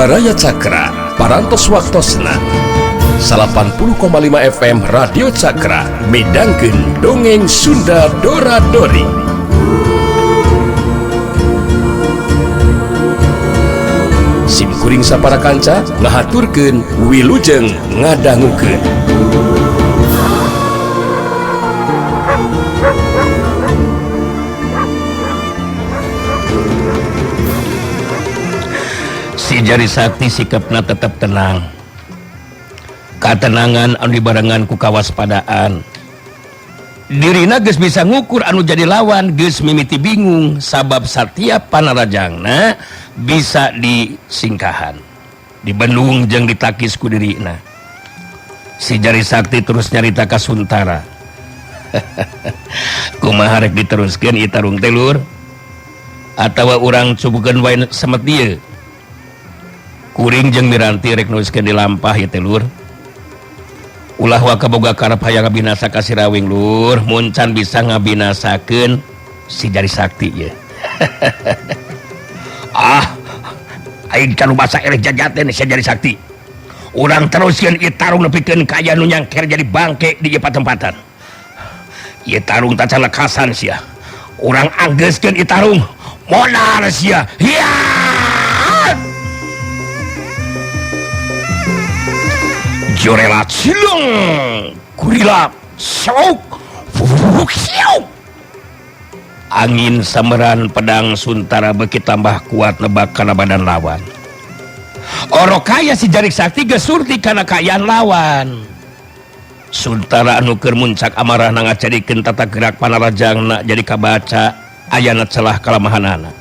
Baraya Cakra, Parantos Waktosna 80,5 FM Radio Cakra midangkeun Dongeng Sunda Dora Dori. Sim kuring sapara kanca ngahaturkeun wilujeng ngadangukeun. Si Jari Sakti sikapna tetap tenang. Katenangan anu dibarengan ku kawaspadaan. Dirina geus bisa ngukur anu jadi lawan, geus mimiti bingung sabab satiap panarajangna bisa disingkahan, dibendung jeung ditakis ku dirina. Si Jari Sakti terus nyarita ka Suntara. Kumaha rek diteruskeun ieu tarung teh lur? Atawa urang cubukeun wae semet ieu? Kuring jeung Miranti rek nuskeun dilampah ieu teh lur. Ulah waka boga karep hayang ngabinasa ka Sirawing lur, mun can bisa ngabinasakeun si Jari Sakti ye. Ah, aing can basa eleh jajaten si Jari Sakti. Urang teruskeun ieu tarung nepikeun ka aya nu nyangker jadi bangke di ieu patempatan. Ieu tarung tacan lekasan sia. Urang anggeuskeun ieu tarung, modar sia. Hiya! Jorela cilung kurilap sok fuksiu. Angin sameran pedang Suntara beuki tambah kuat nebak kana badan lawan. Orok kaya si Jari Sakti geus surti kana kaayaan lawan. Suntara anu keur muncak amarahna ngajadikeun tata gerak panarajangna jadi kabaca ayana celah kalemahanana.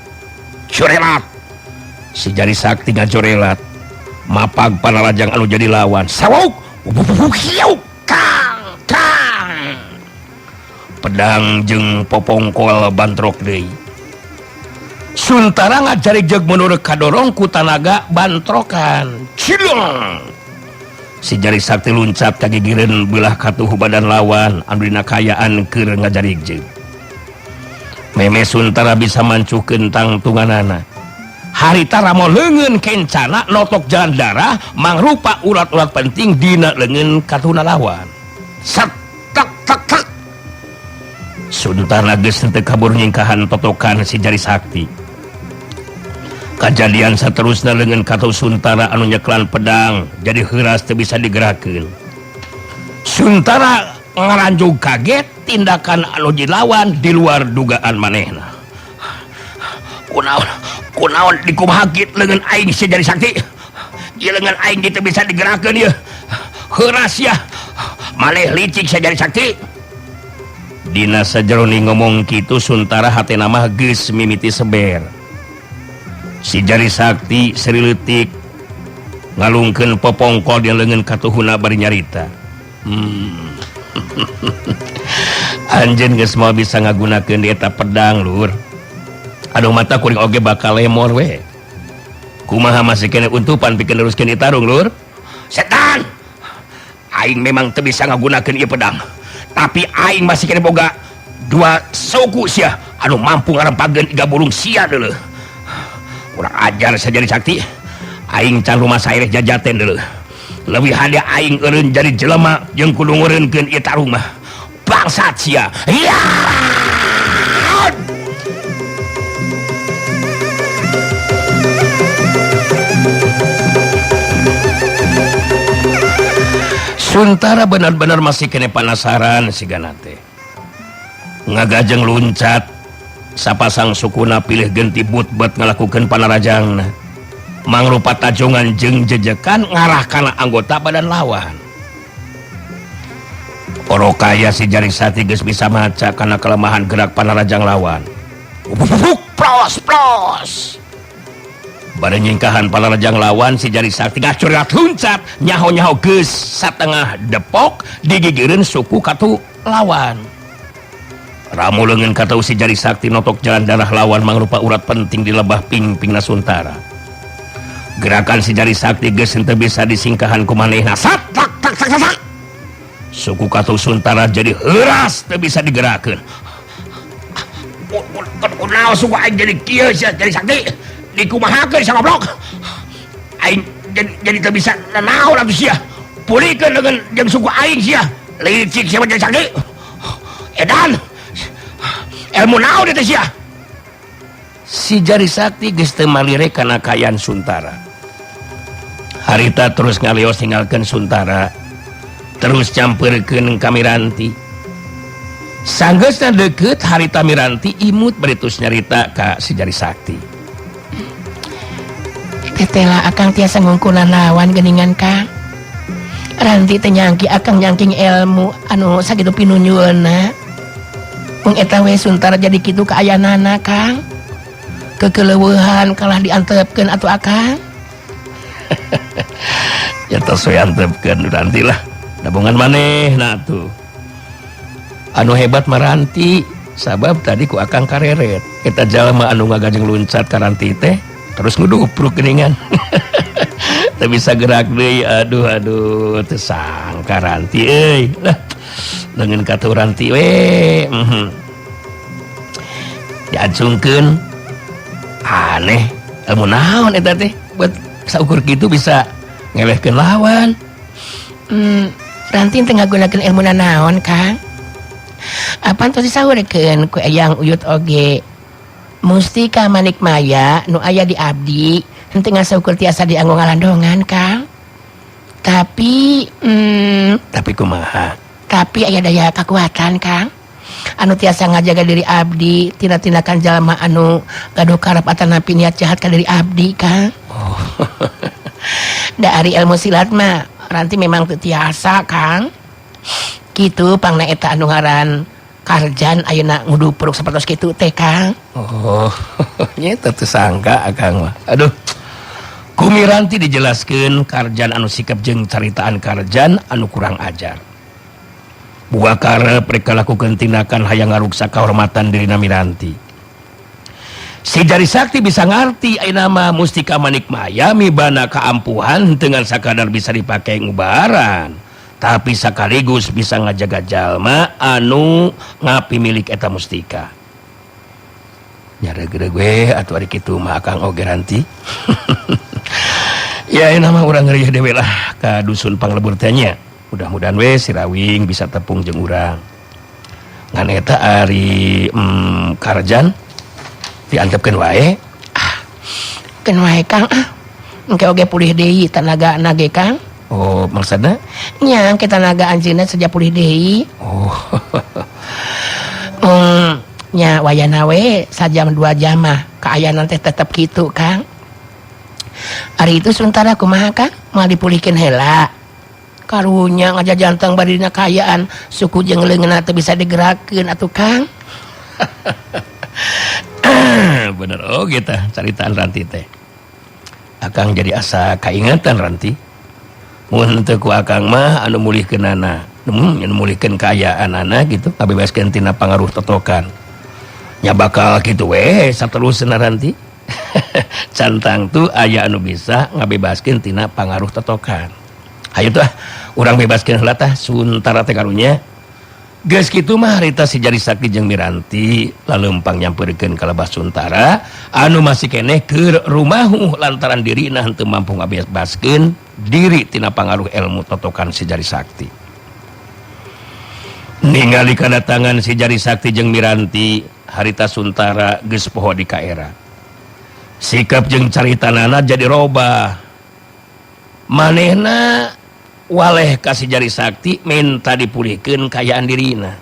Jorelat si Jari Sakti ngajorelat mapag panarajang anu jadi lawan. Sawuk hiu kang kang. Pedang jeung popongkol bantrok deui. Suntara ngajari jeung menurut kadorong ku tanaga bantrokan. Cilong. Si Jari Sakti luncat ka gigireun beulah katuhu badan lawan anu dina kaayaan keur ngajarig jeung. Meme Suntara bisa mancuhkeun tangtunganana. Harita ramo leungeun kencana notok jalan darah mangrupa urat-urat penting dina leungeun katuhuna lawan. Sat tak tak tak. Suntara geus teu kabur nyingkahan totokan si Jari Sakti. Kajadian saterusna leungeun katuh Suntara anu nyeklan pedang jadi heuras teu bisa digerakkeun. Suntara ngaranjug kaget tindakan anu dilawan di luar dugaan manehna. Kunaon kunaon dikumaha kitu leungeun aing si Jari Sakti. Ieu leungeun aing teu bisa digerakkeun ieu. Heuras ya. Maneh licik si Jari Sakti. Dina sajerone ngomong kitu Suntara hatena mah geus mimiti seber. Si Jari Sakti seri leutik ngalungkeun popongkol di leungeun katuhuna bari nyarita. Anjeun geus moal bisa ngagunakeun di eta pedang lur. Aduh mata kuring oge bakal lemor we. Kumaha masih kene untupan pikeun neruskeun ieu tarung lur? Setan! Aing memang teu bisa ngagunakeun ieu pedang. Tapi aing masih kene boga dua suku sia anu mampu ngarempageun iga burung sia deuleuh. Kurang ajar sia Jari Sakti. Aing can rumasa ereh jajaten deuleuh. Leuwih hade aing eureun jadi jelema jeung kudu ngeureunkeun ieu tarung mah. Bangsat sia. Hiya! Suntara benar-benar masih kene penasaran sigana teh. Ngagajeng luncat sapasang sukuna pilih genti but-but ngalakukeun panarajangna. Mangrupa tajongan jeung jejekan ngarah kana anggota badan lawan. Orokaya si Jari Sakti geus bisa maca kana kelemahan gerak panarajang lawan. Plos plos. Bari nyingkahan panarajang lawan si Jari Sakti ngacurat luncat nyaho-nyaho geus satengah depok digigireun suku katu lawan. Ramu leungeun katu si Jari Sakti notok jalan darah lawan mangrupa urat penting di lebah pingpingna Suntara. Gerakan si Jari Sakti geus henteu bisa disingkahan ku manehna. Sat tak tak tak tak. Suku katu Suntara jadi heuras teu bisa digerakkeun. Kunaon suku aing jadi kieu sia Jari Sakti? Dikumahakeun sia goblok. Aing jadi teu bisa nanaon atuh sia. Pulihkeun leungeun jeung suku aing sia. Licik sia mah Jari Sakti. Edan. Ilmu naon eta sia? Si Jari Sakti geus teu malire kana kaayaan Suntara. Harita terus ngalios ninggalkeun Suntara. Terus nyamperkeun ka Miranti. Sanggeusna deukeut harita Miranti imut bari tos nyarita ka si Jari Sakti. Tetela akang tiasa ngungkulan lawan geningan Kang. Ranti teh nyangki akang nyangking ilmu anu sakitu pinunyulna. Mung eta we Suntara jadi kitu kaayaanana Kang. Kekeleuweuhan kalah diantepkeun atuh akang. Ya tos we antepkeun Ranti lah. Dabongan maneh nah tuh. Anu hebat Maranti sabab tadi ku akang kareret. Eta jalma anu ngagajeng luncat ka Ranti teh terus ngudupruk geuningan. Teu bisa gerak deui. Aduh aduh teu sangka Ranti euy. Lah leungeun ka teu Ranti we. Diacungkeun aneh ilmu naon eta teh buat saukur kitu bisa ngelehkeun lawan. Ranti teh ngagunakeun ilmu naon Kang? Apan tos disahurekeun ku Eyang Uyut oge. Mustika Manik Maya nu aya di abdi henteu ngasaukur tiasa dianggo ngalandongan Kang. Tapi tapi kumaha? Tapi aya daya kekuatan Kang. Anu tiasa ngajaga diri abdi tina tindakan jalma anu gaduh karep atanapi niat jahat ka diri abdi Kang. Oh. Da ari ilmu silat mah Ranti memang teu tiasa Kang. Kitu pangna eta anu ngaran Karjan ayeuna ngudupruk sapertos kitu teh Kang. Oh, nya teu sangka akang mah. Aduh. Ku Miranti dijelaskeun Karjan anu sikap jeung caritaan Karjan anu kurang ajar. Buka karep rek lakukeun tindakan hayang ngaruksak kahormatan dirina Miranti. Si Jari Sakti bisa ngarti ayeuna mah mustika Manik Maya mibana kaampuhan dengan sakadar bisa dipakai ngubaran, tapi sekaligus bisa ngajaga jalma anu ngapi milik eta mustika. Nyaregreg we atuh ari kitu mah akang oge Ranti. Ya ayeuna mah urang ngerieuh dewe lah ka dusun Panglebur teh nya. Mudah-mudahan we si Rawing bisa tepung jeung urang. Ngan eta ari Karjan diantepkeun wae. Ah, keun wae Kang ah. Engke oge pulih deui tanaga nage Kang. Oh, maksudna? Nya, engke tanaga anjeunna saja pulih deui. Oh. Nya wayana we sajam 2 jam mah kaayaan teh tetep kitu Kang. Ari itu Suntara kumaha Kang? Moal dipulihkeun heula. Karunya ngajajantang bari dina kaayaan suku jeung leungeunna teu bisa digerakkeun atuh Kang. Bener oh gitu caritaan Ranti teh. Akang jadi asa kaingatan Ranti. Mun teu ku akang mah anu mulihkeunana, anu mulihkeun kaayaanana gitu, ngabebaskeun tina pangaruh totokan. Nya bakal kitu we saterusna Ranti. Cantang tuh aya anu bisa ngabebaskeun tina pangaruh totokan. Hayu tuh urang bebaskeun heula tah Suntara teh karunya. Geus kitu mah harita si Jari Sakti jeung Miranti laleumpang nyamperkeun ka lebah Suntara anu masih keneh keur rumahu lantaran dirina henteu mampu ngabebaskeun diri tina pangaruh ilmu totokan si Jari Sakti. Ningali kadatangan si Jari Sakti jeung Miranti harita Suntara geus poho di kaera. Sikap jeung caritanana jadi robah. Manehna waleh ka si Jari Sakti minta dipulihkeun kaayaan dirina.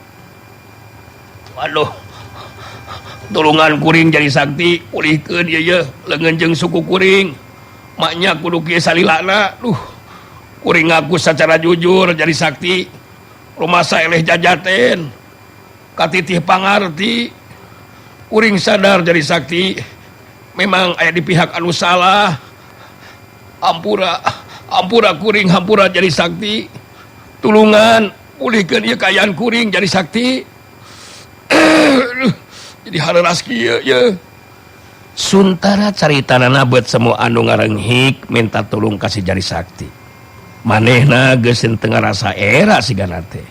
Waduh, tulungan kuring Jari Sakti pulihkeun ieu ye leungeun jeung suku kuring. Maknya kudu kieu salilana. Duh, kuring ngaku secara jujur Jari Sakti. Rumasa eleh jajaten. Katitih pangarti. Kuring sadar Jari Sakti memang aya di pihak anu salah. Ampura, ampura kuring, hampura Jari Sakti. Tulungan pulihkeun ieu kaayaan kuring Jari Sakti. Jadi hareuras kieu ye. Suntara caritanana buat semua anu ngarenghik minta tolong ka si Jari Sakti. Manehna geus teu ngarasa era sigana teh.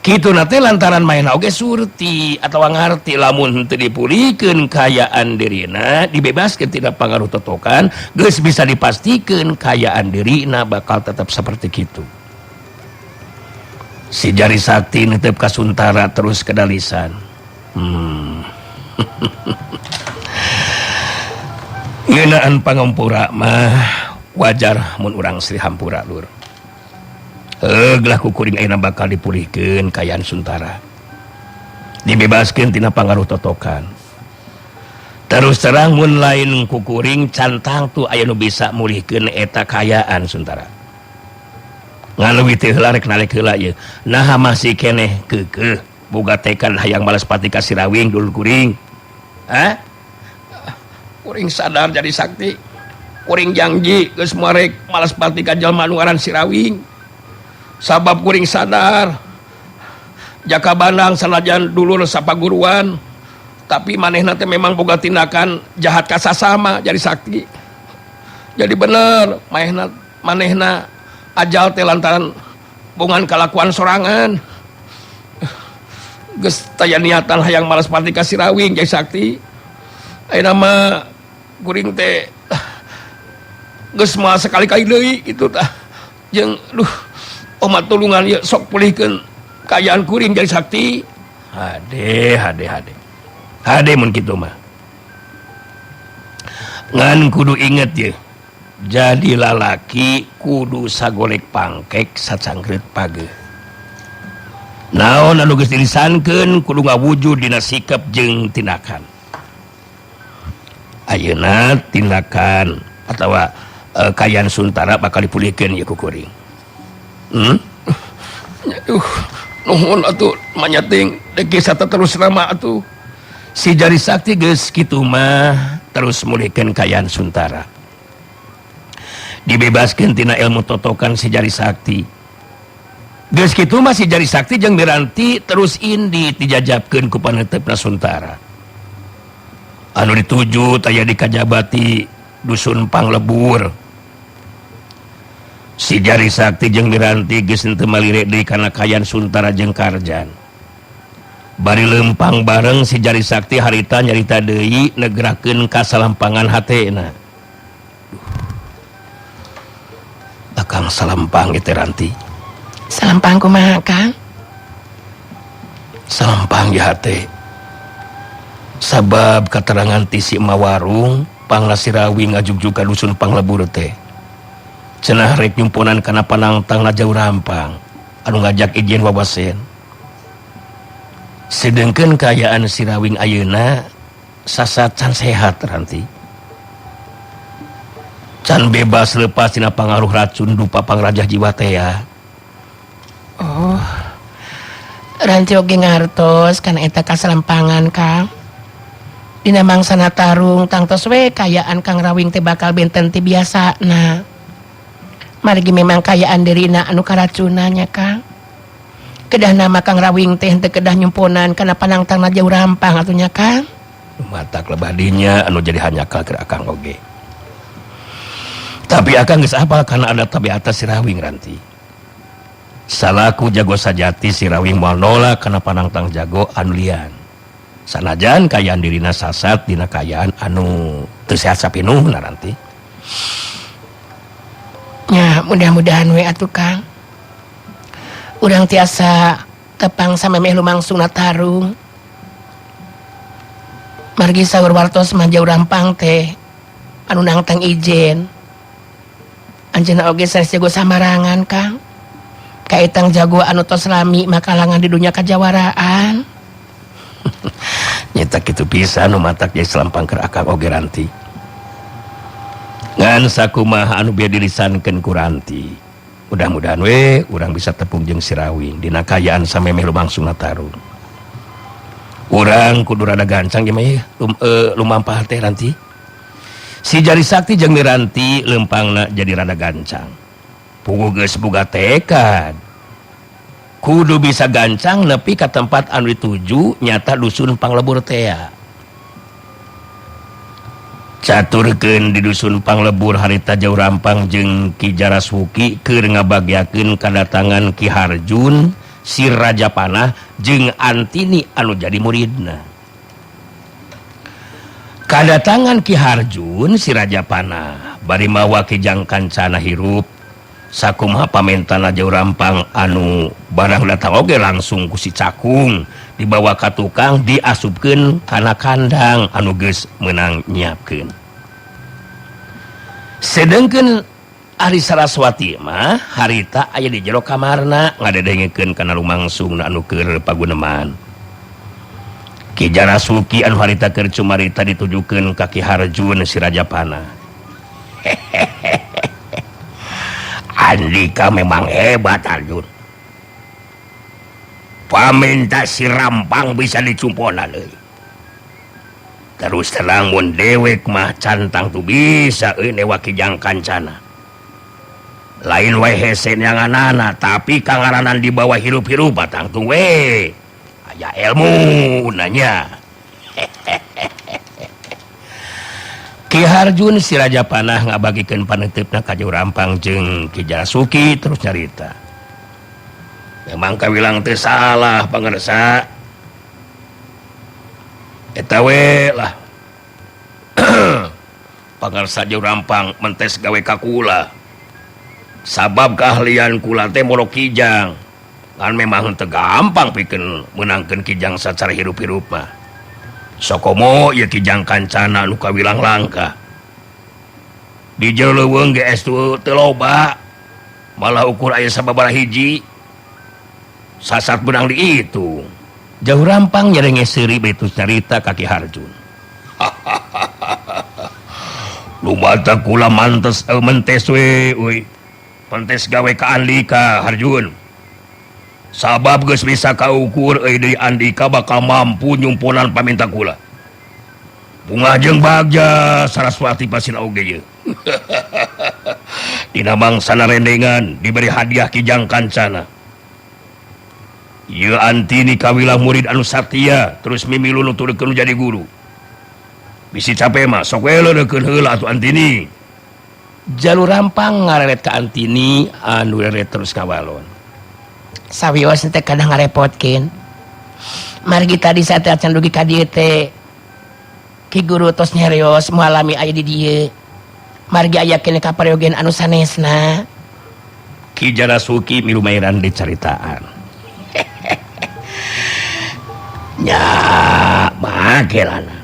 Kitu na teh lantaran main oge surti atawa ngarti lamun teu dipulihkeun kaayaan dirina dibebaskeun tina pangaruh totokan geus bisa dipastikeun kaayaan dirina bakal tetap seperti kitu. Si Jari Sakti nitip ka Suntara terus kedalisan. Ngeunaan pangampura mah wajar mun urang Sri Hampura lur. Heuglah ku kuring ayeuna bakal dipulihkeun kaayaan Suntara. Dibebaskeun tina pangaruh totokan. Terus terang mun lain ku kuring can tangtu aya nu bisa mulihkeun eta kaayaan Suntara. Ngaleuwih teh heula rek nalek heula ieu. Naha masih keneh keukeuh boga tekad hayang malas pati ka Sirawing dulur kuring. Hah? Kuring sadar jadi sakti. Kuring janji geus moal rek malas pati ka jalma nu ngaran Sirawing. Sabab kuring sadar Jaka Bandang sanajan dulur sapaguruan tapi manehna teh memang boga tindakan jahat ka sasama jadi sakti. Jadi bener manehna ajal teh lantaran bongan kalakuan sorangan. Geus taya niatan hayang malas pati ka Sirawing jadi sakti. Ayeuna mah kuring teh geus moal sekali-kali deui kitu tah. Jeung duh omat tulungan ieu sok pulihkeun kaayaan kuring jadi sakti. Hade hade hade. Hade mun kitu mah. Ngan kudu inget ye. Jadi lalaki kudu sagolek pangkek sacangkreut pageuh. Naon anu geus dilisankeun kudu ngawujud dina sikap jeung tindakan. Ayeuna tindakan atawa kaayaan Suntara bakal dipulihkeun ieu ku kuring. Aduh, nuhun atuh manyating dek kisah terus lama atuh. Si Jari Sakti geus kitu mah terus mulihkeun kaayaan Suntara. Dibebaskeun tina ilmu totokan si Jari Sakti. Geus kitu mah si Jari Sakti jeung Miranti terus indi dijajabkeun ku paneuteup Suntara. Anu dituju taya di kajabati dusun Panglebur. Si Jari Sakti jeung Miranti geus henteu malire deui kana kaayaan Suntara jeung Karjan. Bari lempang bareng si Jari Sakti harita nyarita deui negrakeun kasalampangan hatena. Akang salampang ieu Ranti. Salampang kumaha, Kang? Salampang ya hate. Sabab katerangan ti si Mawarung pangna Sirawing ngajugjug ka dusun Panglebur teh. Cenah rek nyumponan kana panangtang na jauh rampang anu ngajak izin wawasen. Sedengkeun kaayaan Sirawing ayeuna sasat can sehat Ranti. Can bebas lepas tina pangaruh racun dupa pangrajah jiwa teh ya. Oh. Ranti oge ngartos kana eta kasalampangan, Kang. Dina mangsana tarung tangtos we kaayaan Kang Rawing teh bakal benten ti biasana. Margi memang kayaan dirina anu karacunannya Kang. Kedah nama Kang Rawing teh henteu kedah nyumponan kana panangtangna jauh rampang atunya Kang. Matak lebadinya anu jadi hanyakal keur Akang oge. Tapi Akang geus apal kana ada tabiat si Rawing Ranti. Salaku jago sajati si Rawing moal nolak kana panangtang jago anu lian. Sanajan kayaan dirina sasat dina kayaan anu teu sehat sapinuhna Ranti. Ya, mudah-mudahan we atuh Kang. Urang tiasa tepang samemeh lumangsungna tarung. Margi saur wartos mah jauh rampang teh anu nangtang ijen. Anjeunna oge sanes jago sambarangan Kang. Kaetang jago anu tos lami makalangan di dunia kajawaraan. Nyata kitu pisan nu matak jadi selampang keur Akang oge Ranti. Ngan sakumaha anu bieu dilisankeun ku Ranti. Mudah-mudahan we urang bisa tepung jeung Sirawing dina kaayaan samemeh lumangsungna tarung. Urang kudu rada gancang ieu mah ieu lumampah teh Ranti. Si Jari Sakti jeung Miranti lempangna jadi rada gancang. Puguh geus boga tekad. Kudu bisa gancang nepi ka tempat anu dituju nyata dusun Panglebur tea. Caturkeun di dusun Panglebur harita jauh rampang jeung Ki Jaraswuki keur ngabagiakeun kadatangan Ki Harjun si Raja Panah jeung Antini anu jadi muridna. Kadatangan Ki Harjun si Raja Panah bari mawa Kijang Kancana hirup sakumaha pamentana Jauh Rampang anu barang datang oge langsung ku si Cakung dibawa ka tukang diasupkeun kana kandang anu geus meunang nyiapkeun. Sedengkeun Ari Saraswati mah harita aya di jero kamarna ngadedengekeun kana lumangsungna anu keur paguneman. Ki Jarasuki anu harita keur cumarita ditujukeun ka Ki Harjun si Raja Panah. Andika memang hebat Arjun. Paminta si Rampang bisa dicumponan euy. Terus terang mun dewek mah cantang tuh bisa euy newa Kijang Kancana. Lain wae hese nyanganana tapi kangaranan di bawah hirup-hirup batang tuh we. Aya ilmu nanya. Ki Harjun si Raja Panah ngabagikeun paneuteup ka Jauh Rampang jeung Ki Jarasuki terus nyarita. Memang kawilang teu salah pangersa. Eta we lah. Pangersa Jauh Rampang mentes gawe ka kula. Sabab keahlian kula teh moro kijang. Kan memang teu gampang pikeun meunangkeun kijang sacara hirup-hirup mah. Sokomo ieu Kijang Kancana nu kawilang langka. Di jero leuweung ge estu teu loba. Malah ukur aya sababaraha hiji. Sasat beunang diitung. Jauh Rampang nyerenge seuri baitu carita ka Ki Harjun. Lumata kula mantes mentes we euy. Mentes gawe ka Andika Harjun. Sabab geus bisa kaukur euy deui Andika bakal mampu nyumponan paminta kula. Bungah jeung bagja Saraswati pasina oge ye. Dina mangsana rendengan diberi hadiah Kijang Kancana. Ieu Antini kawilah murid anu satia terus mimilu nuturkeun jadi guru. Bisi cape mah sok we leurekeun heula atuh Antini. Jalur Rampang ngareret ka Antini anu reret terus kawalon. Sawios teh kadang ngarepotkeun. Margi tadi saat acan dugi ka dieu teh Ki Guru tos nyarios mualami aya di dieu. Margi aya keneh kaparyogen anu sanesna. Ki Jarasuki milumaeran dicaritaan. Nya magelana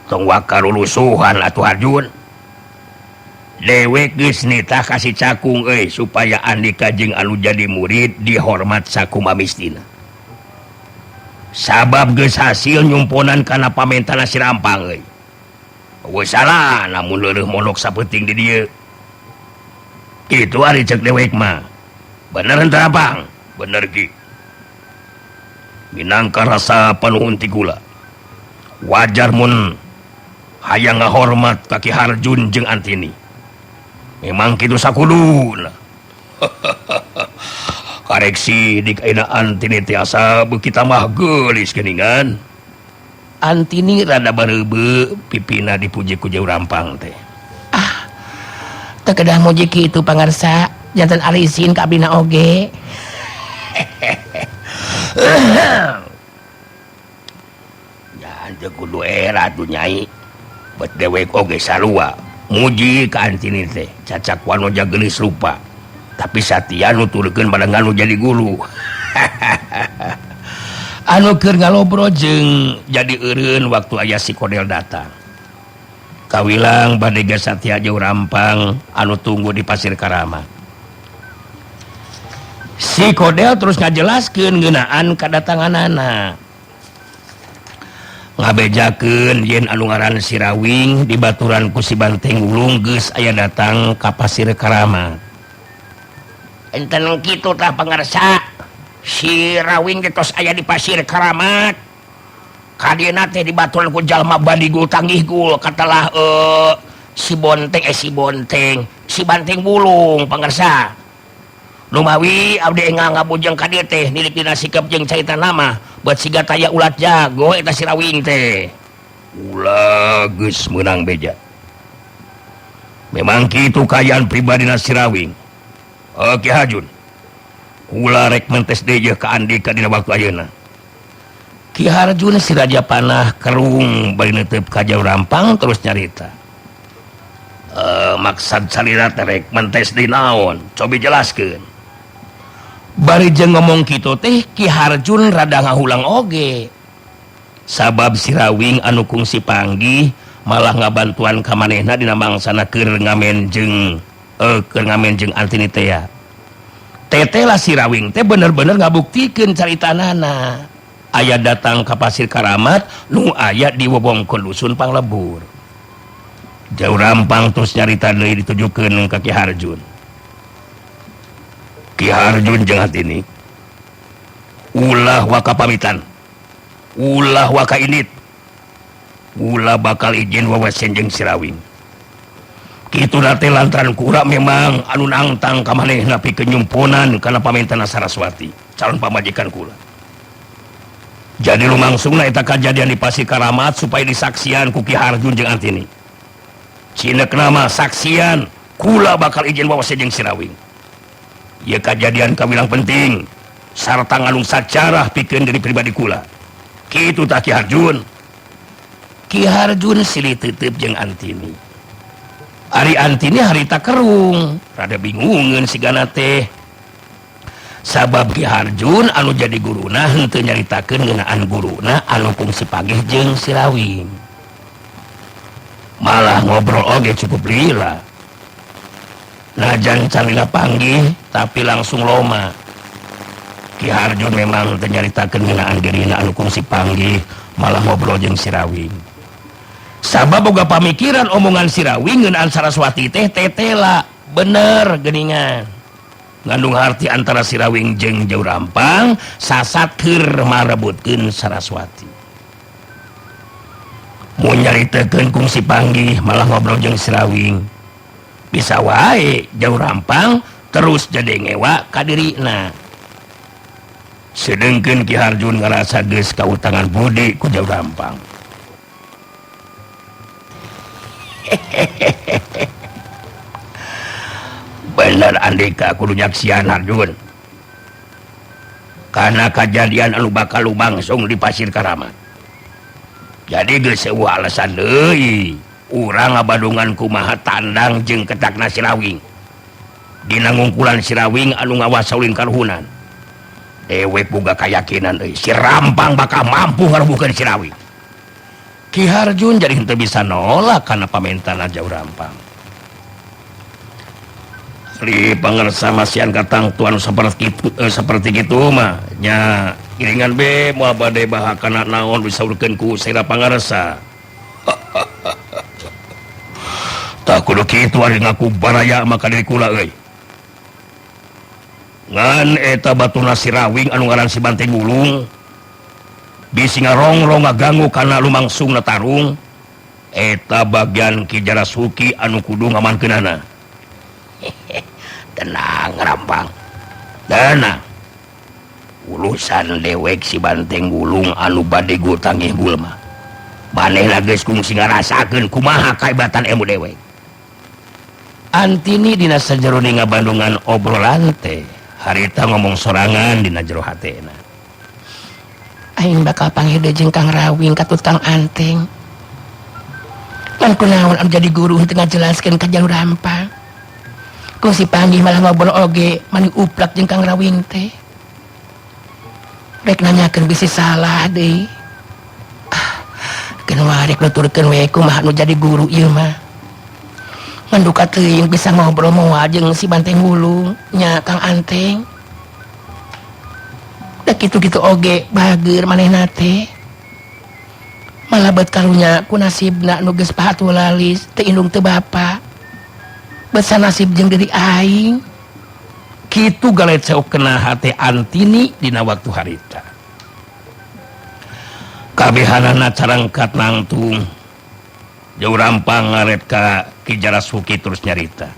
tong waka lulusuhan atuh Arjun. Dewek geus nitah ka si Cakung euy supaya Andika jeung anu jadi murid dihormat sakumaha mistina. Sabab geus hasil nyumponan kana pamentana si Rampang euy. Eueuh salah lamun leureih mondok sapeuting di dieu. Kitu ari ceuk dewek mah. Bener henteu Rampang? Bener Ki. Minangka rasa panuhun ti kula. Wajar mun hayang ngahormat ka Ki Harjun jeung Antini. Memang kitu sakuduna. Kareksi dik ayeuna Antini tiasa beuki tambah geulis geuningan. Antini rada bareubeu pipina dipuji ku Jauh Rampang teh. Ah, teu kedah muji kitu pangarsa, janten arisin ka abdina oge. Ya teu kudu era atuh nyai. Bet dewek oge sarua. Muji ka Antini teh, cacak wanoja geulis rupa. Tapi satia nuturkeun barengan nu jadi guru. Anu keur ngalobro jeung jadi eureun waktu aya si Kodel datang. Kawilang badega Satya Jauh Rampang anu tunggu di Pasir Karamat. Si Kodel terus ngajelaskeun ngeunaan kadatanganana. Ngabejakeun yen anu ngaran Sirawing di baturan ku si Banteng Wulung geus aya datang ka Pasir Karamat. Enten kitu tah pangarsa. Si Rawing teh tos aya di Pasir Karamat. Kadieuna teh dibaturan ku jalma badigul tanggihgul katalah si Bonteng si Bonteng, si Banteng Wulung pangarsa. Lumawi abdi enggal ngabujeng ka dieu teh nilik dina sikap jeung carita nama buat siga taya ulat jago eta si Rawing teh. Ulah geus meunang beja. Memang kitu kaayaan pribadina si Rawing. Oke Hajun. Kula rek mentes deui ka Andika dina waktu ayeuna. Ki Harjun si Raja Panah kerung bari neuteup ka Jauh Rampang terus nyarita. Maksad salira teh rek mentes deui naon? Cobi jelaskeun. Bari jeung ngomong kitu teh Ki Harjun rada ngahulang oge. Sabab si Rawing anu kungsi panggih malah ngabantuan ka manehna dina mangsana keur ngamen jeung Antini teh ya. Teteh lah si Rawing teh bener-bener ngabuktikeun caritanana. Aya datang ka Pasir Karamat nu aya di wewengkon dusun Panglebur. Jauh Rampang terus nyarita deui ditujukeun ka Ki Harjun. Ki Harjun jeung Antini ulah waka pamitan, ulah waka init, ulah bakal izin wawasen jeung si Rawing. Kitu teh lantaran kura memang anu nangtang ka manehna pikeun nyumponan kana pamintana Saraswati calon pamajikan kula. Jadi lumangsungna eta kajadian di Pasir Karamat supaya disaksian ku Ki Harjun jeung Antini. Cinek nama saksian kula bakal izin wawasen jeung si Rawing. Ieu kajadian kawilang penting sarta ngalung sacarah pikeun diri pribadi kula. Kitu tah Ki Harjun. Ki Harjun silih teuteub jeung Antini. Ari Antini harita kerung, rada bingungeun sigana teh. Sabab Ki Harjun anu jadi guruna henteu nyaritakeun ngeunaan guruna anu kungsi pageh jeung si Rawing. Malah ngobrol oge cukup lila. Najan calina panggih tapi langsung loma. Ki Harjun memang teu nyaritakeun ngeunaan dirina anu kungsi panggih, malah ngobrol jeung si Rawing. Sabab boga pamikiran omongan si Rawing ngeunaan Saraswati teh tetela bener geuningan. Ngandung harti antara si Rawing jeung Jauh Rampang sasat keur marebutkeun Saraswati. Mun nyaritakeun kungsi panggih malah ngobrol jeung si Rawing. Bisa wae Jauh Rampang terus jadi ngewa ka dirina. Sedengkeun Ki Harjun ngarasa geus kautangan budi ku Jauh Rampang. Bener Andika kudu nyaksian Harjun. Karena kejadian anu bakal lumangsung di Pasir Karamat. Jadi geus eueuh alasan deui urang ngabadungan kumaha tandang jeung ketakna si Rawing. Dina ngungkulan si Rawing anu ngawasa ulin karuhunan. Dewek boga kayakinan euy si Rampang bakal mampu ngarubuhkeun si Rawing. Ki Harjun jadi henteu bisa nolak kana pamintana Jauh Rampang. Li pangersa masihan katangtuan seperti kitu mah nya iringan be moal bade bahakana naon disaurkeun ku sera pangersa. Tak kudu kitu ari ngaku baraya maka diri kula euy. Ngan eta batuna si Rawing anu ngaran si Banteng Gulung bisi ngarongrong ngaganggu kana lumangsungna tarung eta bagian Ki Jarasuki anu kudu ngamankeunana. Tenang Rampang, tenang. Urusan dewek si Banteng Gulung anu bade gutangih gulma. Manehna geus kungsi ngarasakeun kumaha kaebatan ilmu dewek. Antini dina sajeroning ngabandungan obrolan teh harita ngomong sorangan dina jero hatena. Aing bakal panggil deui jeung Kang Rawing katut Kang Anteng. Ngan kunaon anu jadi guru henteu ngajelaskeun ka Jalur Rampang. Kungsi panggih malah ngobrol oge mani uplak jeung Kang Rawing teh. Rek nanyakeun bisi salah deui. Ah, keun wae rek nuturkeun we kumaha nu jadi guru ieu mah. Ngan duka teuing bisa ngobrol moal jeung si Banteng Gulung nya Kang Anteng. Da kitu-kitu oge bageur manehna teh. Malah bet karunya ku nasibna nu geus pahatu lalis teu indung teu bapa. Bet sanasib jeung diri aing. Kitu galet seok kena hate Antini dina waktu harita. Kabehanana carangkat nangtung. Jauh Rampang ngaret ka Ki Jarasuki terus nyarita.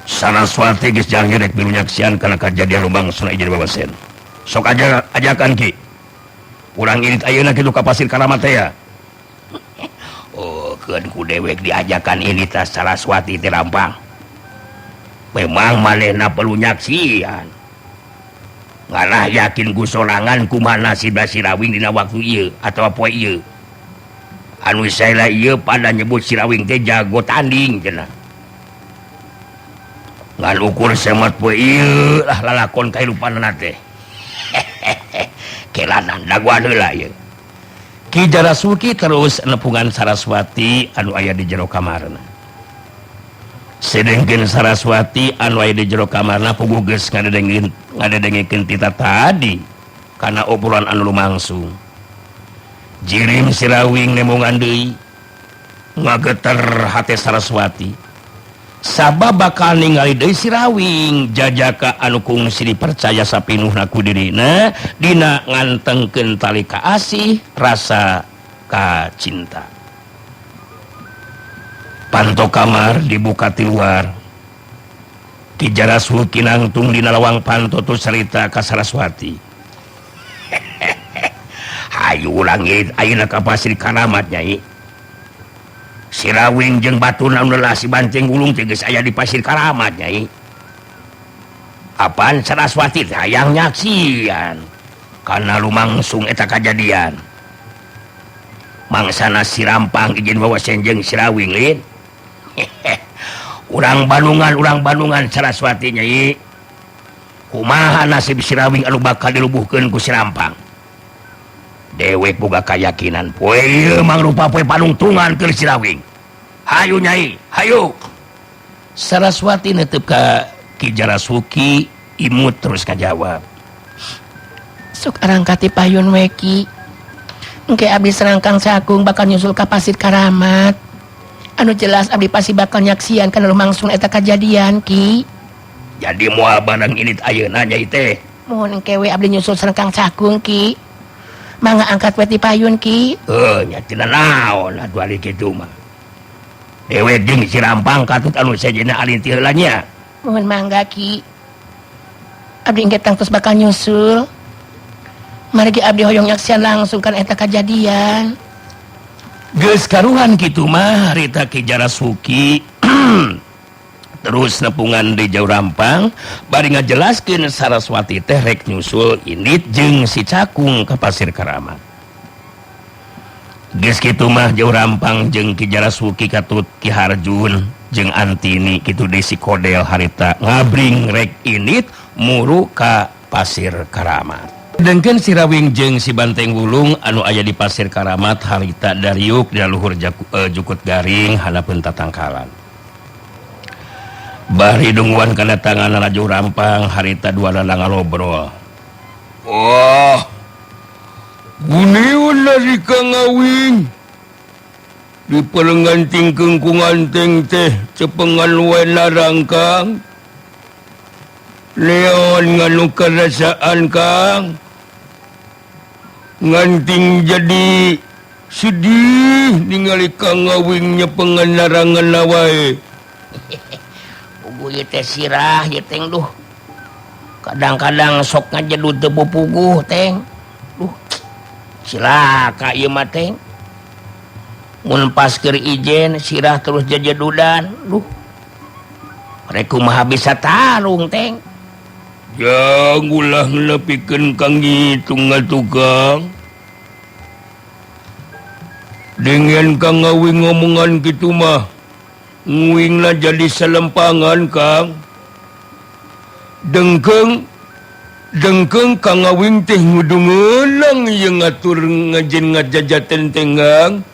Saraswati geus jange rek milu nyaksian kana kajadian lumangsung jadi babasen. Sok aja ajakan Ki. Urang irit ayeuna kitu ka Pasir Karamat teh ya. Oh, keun ku dewek diajakan ini tah Saraswati teh Rampang. Memang manehna perlu nyaksian. Ngalah yakin ku sorangan kumaha nasib Sirawing dina waktu ieu atawa poe ieu. Anu saela ieu pada nyebut Sirawing teh jago tanding cenah. Ngan ukur semet poe ieu lah lalakon kahirupanna teh. Kelanan daguan heula ieu. Ki Jarasuki terus nepungan Saraswati anu aya di jero kamarna. Sedengkeun Saraswati anu aya di jero kamarna puguh geus ngadedengkeun tita tadi kana obrolan anu lumangsung. Jirim Sirawing nemongan deui ngageter hate Saraswati. Sabab bakal ningali deui Sirawing jajaka anu kungsi dipercaya sapinuhna ku dirina dina ngantengkeun tali kaasih rasa kacinta. Panto kamar dibuka ti luar. Ki Jarasuki nangtung dina lawang panto tu carita ka Saraswati. Hayu urang ayeuna ka Pasir Karamat Nyai. Sirawing jeung baturna anu lelah si Banteng Wulung teh geus aya di Pasir Karamat Nyai. Apaan Saraswati teh hayang nyaksian kana lumangsung eta kajadian. Mangsana si Rampang izin wawasen jeung Sirawing lin. Urang Bandungan Saraswati Nyai. Kumaha nasib Sirawing anu bakal dilubuhkeun ku si Rampang? Dewek boga kayakinan poe ieu mangrupa poe panungtungan keur Sirawing. Hayu Nyai, hayu. Saraswati netep ka Ki Jarasuki imut terus kajawab. Sok arangkat ti payun we Ki. Engke abdi serangkang sagung bakal nyusul ka Pasir Karamat. Anu jelas abdi pasti bakal nyaksian kana lumangsung eta kajadian Ki. Jadi moal bareng init ayeuna Nyai teh. Mohon engke we abdi nyusul serangkang sagung Ki. Mangga angkat we ti payun Ki. Heuh nya cenah naon atuh ari kitu mah. Dewek jeung si Rampang katut anu sejenna alin ti heula nya. Mohon mangga Ki. Abdi engke tangtos bakal nyusul. Margi abdi hoyong nyaksian langsung kan eta kajadian. Geus karuhan kitu mah harita Ki Jarasuki terus nepungan di Jauh Rampang bari ngajelaskeun Saraswati teh rek nyusul indit jeung si Cakung ka Pasir Karamat. Geus kitu mah Jauh Rampang jeung Ki Jarasuki katut Ki Harjun jeung Antini kitu deui si Kodel harita ngabring rek indit muru ka Pasir Karamat. Dengkeun Sirawing jeung si Banteng Wulung anu aya di Pasir Karamat harita dariuk di luhur jukut garing hanapeun tatangkalan. Bari dungguan kana tangan Raja Rampang harita dua lala ngalobrol. Wah, guniun dari Kang Awing. Di pelengan tingkeng ku nganteng teh cepengan wae narang Kang. Leon nganu kerasaan Kang. Nganting jadi sedih ningali Kang Awing nyepengan narangan wae. Puguh ieu teh sirah ieu teh duh. Kadang-kadang sok ngajedut teu puguh teh. Duh. Cilaka ieu mah teh. Mun pas keur ijen sirah terus jajadudan. Duh. Rek kumaha bisa tarung teh. Jang ulah nepikeun kang ngitung atuh Kang. Dengan Kang Awing ngomongan kitu mah nguingna jadi selempangan Kang. Dengkeng dengkeng Kang Awing teh ngudungeunang ieu ngatur ngajen ngajajaten teh Kang.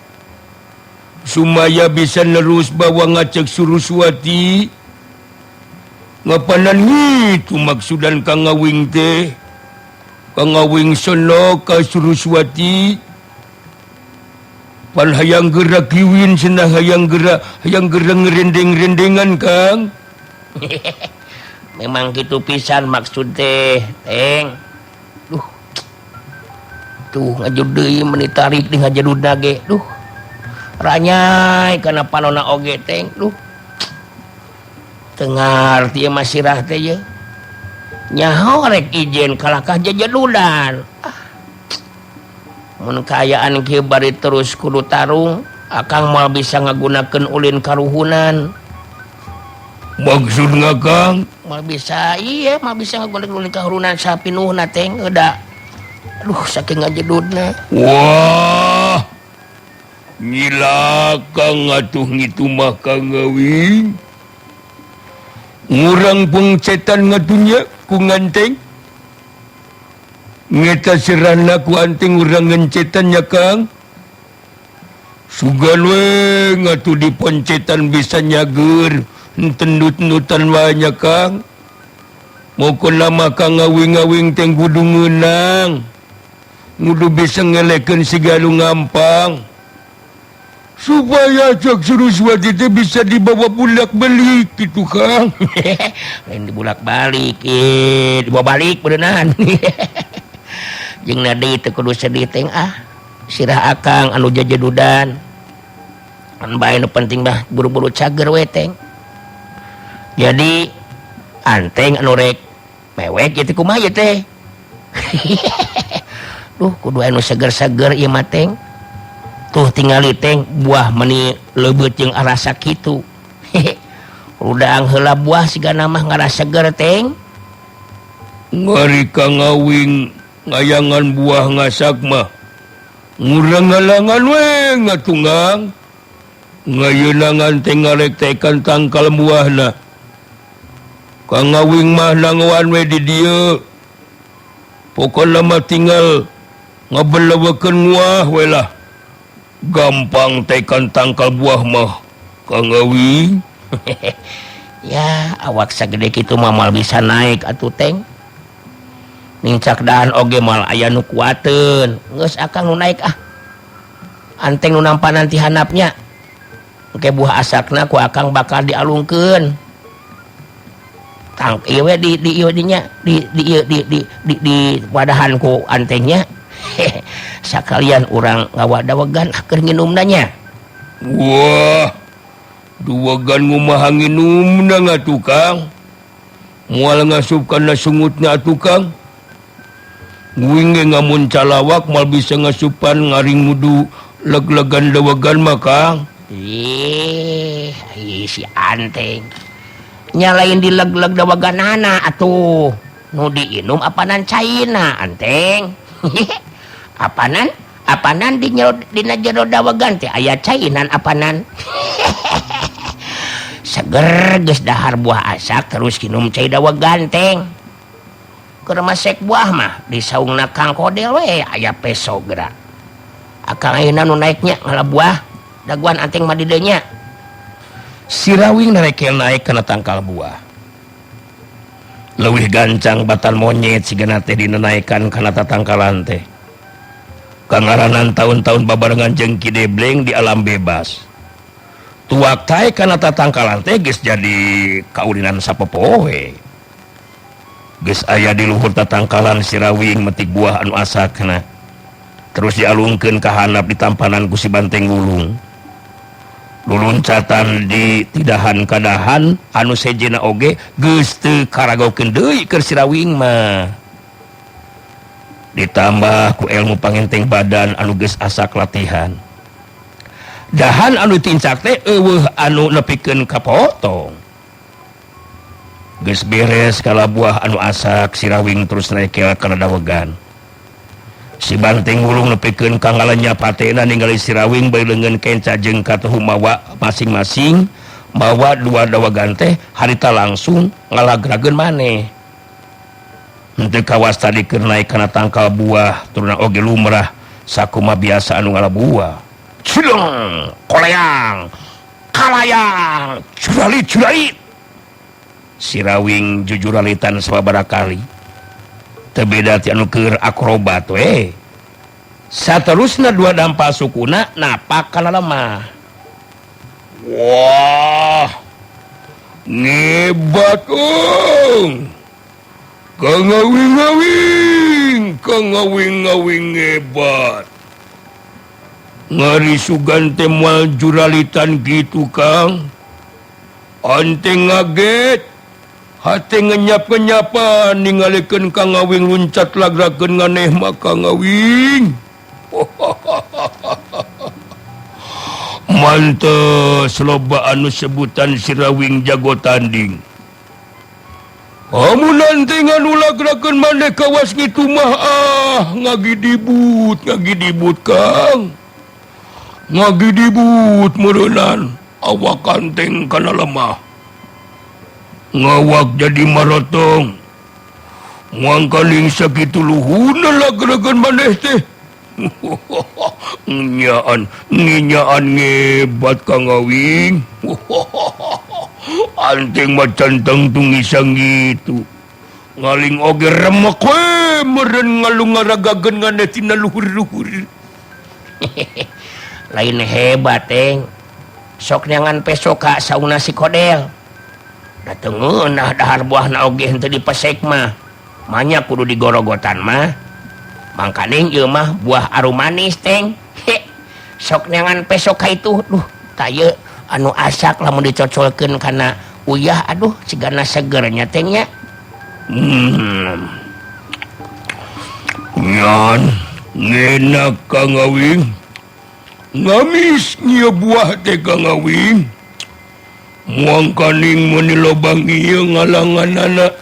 Sumaya bisa nerus bawa ngacek Suruswati. Ngapanan itu maksudan Kang Awing teh. Kang Awing sono ka Suruswati. Pan hayang gerak kiwin cenah hayang gerak ngerendeng-rendengan Kang. Memang gitu pisan maksud teh, Teng. Duh. Tuh ngajud deui meuni tarik di ngajadudna ge. Duh. Ranyai kana panona oge Teng. Duh. Teu ngarti ieu mah sirah teh ye. Nyaho rek ijen kalakah jajadudan. Ah. Mun kaayaan kieu bari terus kudu tarung, akang moal bisa ngagunakeun ulin karuhunan. Maksudna Kang? Moal bisa ieu moal bisa ngaguling-guling kahurunan sapinuhna teh da. Aduh saking ngajedudna. Wah. Nyilaka ngatuh ngitu mah Kang Ngawing. Ngurang pengcetan ngatunya ku nganteng. Ngeta serana ku anting urang ngencetan nya Kang. Sugan we ngatuh di poncetan bisa nyager tendut-tendutan wae nya Kang. Mokon lama Kang Ngawing-ngawing teh kudu ngeunang. Kudu bisa ngelekeun siga nu ngampang. Supaya cak Suruswati teh bisa dibawa bulak-balik gitu Kang. Lain dibulak-balik, dibawa balik beuneunan. Jeung na deui teu kudu sedih teh ah. Sirah akang anu jajadudan. An bae nu penting mah buru-buru cager we teh. Jadi anteng anu rek mewek ieu teh kumaha ieu teh. Duh kudu anu seger-seger ieu mah teh. Tuh tingali teh buah meni leubeut jeung arasa kitu. Rudang heula buah sigana mah ngarasa seger teh. Ngari Kang Ngawing ngayangan buah ngasak mah. Ngurang ngalangan we ngatungang. Ngayeunangan teh ngarek-tekan tangkal buahna. Kang Ngawing mah nangoan we di dieu. Pokona mah tinggal ngabelewekeun buah we lah. Gampang tekan tangkal buah mah Kang Ngawing. Ya awak sagede kitu mah moal bisa naik atuh teng. Nincak dahan oge moal aya nu kuateun. Geus akang nu naik ah. Anteng nu nampanan ti handapnya. Engke buah asakna ku akang bakal dialungkeun. Tang ieu we di ieu dinya di di ieu di di di, di wadahan ku antengnya. Sakalian urang ngawadawegan keur nginumna nya. Wah, duwegan ngumaha nginumna ngatuh Kang. Moal ngasup kana sungutna atuh Kang. Nguing ge ngamun calawak moal bisa ngasupan ngaring ngudu leg-legan dawegan mah Kang. Ih, si anteng. Nyalain di leg-leg daweganana atuh. Nu diinum apanan caina anteng. Apanan? Apanan di dina jero dawegan teh aya cainan apanan. Seger geus dahar buah asak terus kinum cai dawegan teng. Keur masek buah mah di saungna Kang Kodel we aya peso geura. Akang ayeuna nu naiknya ngala buah daguan anteng mah di dieu nya. Sirawing narekel naik kana tangkal buah. Leuwih gancang batan monyet sigana teh dina naekan kana tatangkalan teh. Kangaranan tahun-tahun babarengan jeung Ki Debleng di alam bebas. Tuak tae kana tatangkalan teh geus jadi kaulinan sapopoe. Geus aya di luhur tatangkalan Sirawing metik buah anu asakna. Terus dialungkeun ka handap ditampanan ku si Banteng Wulung. Luluncatan di tidahan kadahan anu sejena oge geus teu karagokeun deui keur Sirawing mah. Ditambah ku ilmu pangenteng badan anu geus asak latihan. Dahan anu tincak teh eueuh anu nepikeun ka potong. Geus beres kala buah anu asak Sirawing terus rekel kana dawegan. Si Banteng Wulung nepikeun ka ngalenya patena ningali Sirawing bari leungeun kenca jeung katuhu mawa masing-masing mawa dua dawegan teh harita langsung ngalagrageun maneh. Henteu kawas tadi keur naik kana tangkal buah turuna oge lumrah sakuma biasa anu ngala buah. Cileng, koleang, kalayang, curali-curali. Sirawing jujuralitan sababaraha kali. Teu beda ti anu keur akrobat we. Saterusna dua dampal sukuna napak kana lemah. Wah, ngebat ung. Kang Ngawing-ngawing, Kang Ngawing-ngawing ngebat. Ngari sugan teh moal juralitan gitu Kang. Anteng ngaget, hate ngenyap-ngenyapan ningalikeun Kang Ngawing luncat lagrakeun nganeh mah Kang Ngawing. Pantes loba anu sebutan Sirawing jago tanding. Amun nanti nganulagrakeun maneh kawas kitu mah ah ngagidibut Kang. Ngagidibut meureunnan awak kanteng kana lemah. Ngawak jadi marotong. Muangkaling sakitu luhurna lagrakeun maneh teh. Nginyaan ngebat Kang Awing. Anting macan tangtung isang gitu. Ngaling oge remek we meureun ngalungaragageun nganeh tina luhur-luhur. Lain hebat teng. Sok neangan pesoka sauna si kodel. Da teu ngeunah dahar buahna oge henteu dipesek mah. Manya kudu digorogotan mah. Mangkaning ieu mah buah arum manis teng. Sok neangan pesoka itu duh tah anu asak lamun dicocolkeun kana uyah aduh cigana segernya teng nya. Nyan ngenak Kang Awing. Ngamis nya buah teh Kang Awing. Muangkaning meuni lobang ieu ngalanganana.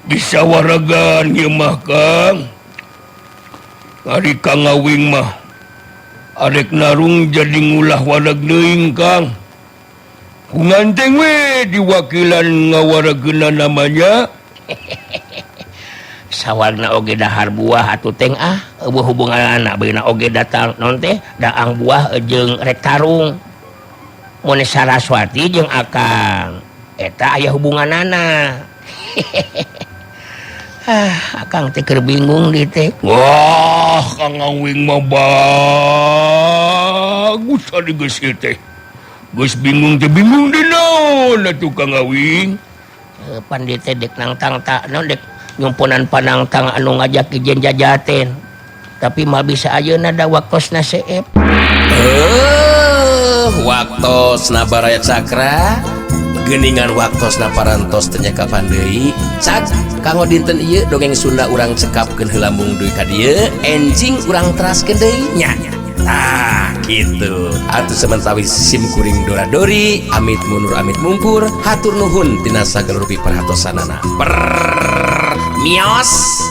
Bisa waragan ieu mah Kang. Ari Kang Awing mah arek narung jadi ngulah warag leuing Kang. Ku nganteng we diwakilan ngawarageuna namanya. Sawagna oge dahar buah atuh teng ah eueuh hubunganna beuna oge datang non teh daang buah jeung rek tarung. Mun Saraswati jeung Akang eta aya hubunganana. Ah, Akang teh keur bingung di teh. Wah, Kang Awing mah bagus ari geus ieu teh. Geus bingung teh bingung di naon atuh Kang Awing. Pan di teh dek nangtang tak naon dek nyumpunan panangtang anu ngajak ijen jajaten. Tapi mah bisa ayeuna da waktosna seep. Waktosna baraya cakra. Geningan waktosna parantos teu nyakapan deui. Cak kanggo dinten ieu dongeng Sunda urang cekapkeun heula mung dugi ka dieu, enjing urang teraskeun deui nya. Tah kitu. Atuh samentawis sim kuring dora dori, amit mundur amit mungkur, hatur nuhun tina sagala rupi perhatosanana. Mios.